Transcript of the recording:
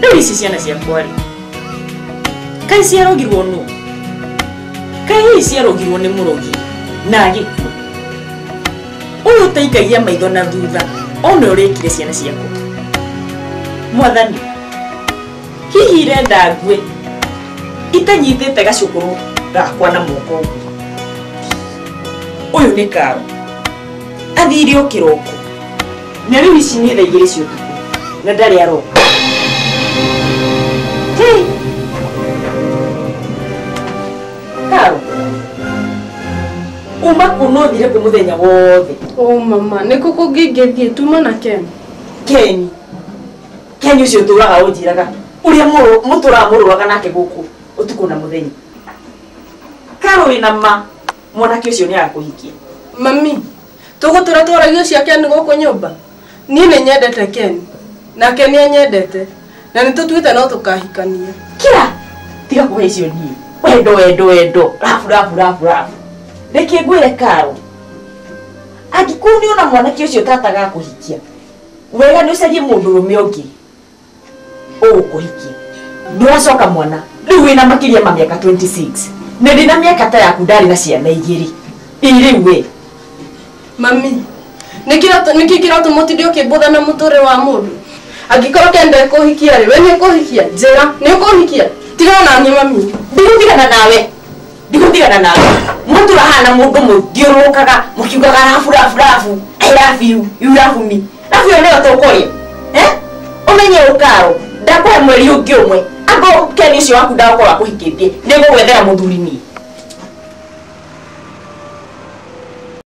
Rĩu ici ciana ciakwa rĩ, kaĩ ciarogirwo nũ? Kaĩ hihi ciarogirwo nĩ mũrogi na agĩkua? Ũyũ ũtaikagia maitho na thutha one ũrĩkire ciana ciakwa. Mwathani, hihi irenda ngue itanyitĩte gacũkũrũ gakwa na moko ũguo. Ũyũ nĩ Karo, athire o kĩroko na rĩu ici nĩ thaa 2 cia ũtukũ na ndarĩ aroka. Hey! Karo, uma kũ no ũthire kũ mũthenya wothe? Oh mama, nĩ kũ kũngĩ ingĩthiĩ tuma na Ken? Ken? Ken ũcio ũtũraga ũnjĩraga ũrĩa mũtũraga mũrũaga nake gũkũ ũtukũ na mũthenya. Karo wĩna ma mwanake ũcio nĩ agakũhikia. Mami, tũgũtũra twaragia cia Ken gũkũ nyũmba? Niĩ nĩ nyendete Ken, nake nĩ anyendete, na nĩ tũtuĩte no tũkahikania. Kira, tiga kũhe icio niĩ. Wendo, wendo, wendo, rabu, rabu, rabu, rabu. Reke ngwĩre Karo, angĩkorwo nĩ ona mwanake ũcio tata agakũhikia, wega nĩ ũcarie mũndũrũme ũngĩ ũgũkũhikia. Ndũracoka mwana, rĩu wĩna makĩria ma mĩaka 26. Na ndĩna mĩaka ta yaku ndarĩ na ciana 2. Ĩ rĩu we. Mami, nĩkĩ kĩratũma ũtinde ũkĩmbũtha na mũtũrĩre wa mũndũ? Angĩkorwo Ken ndekũhikia rĩ, we nĩ ũkũhikia? Njĩra, nĩ ũkũhikia? Tigana na niĩ mami. Ndigũtigana nawe. Ndigũtigana nawe. Mũtũra hana mũndũ mũthiũrũrũkaga mũkiugaga rabu, rabu, rabu. I love you, you love me. Rabu ĩyo nĩyo tũkũrĩa. Ũmenye ũkaro, ndakũhe mweri ũngĩ ũmwe. Angorwo Ken ũcio waku ndagũkorwo akũhikĩtie, nĩngũgwethera mũthuri niĩ.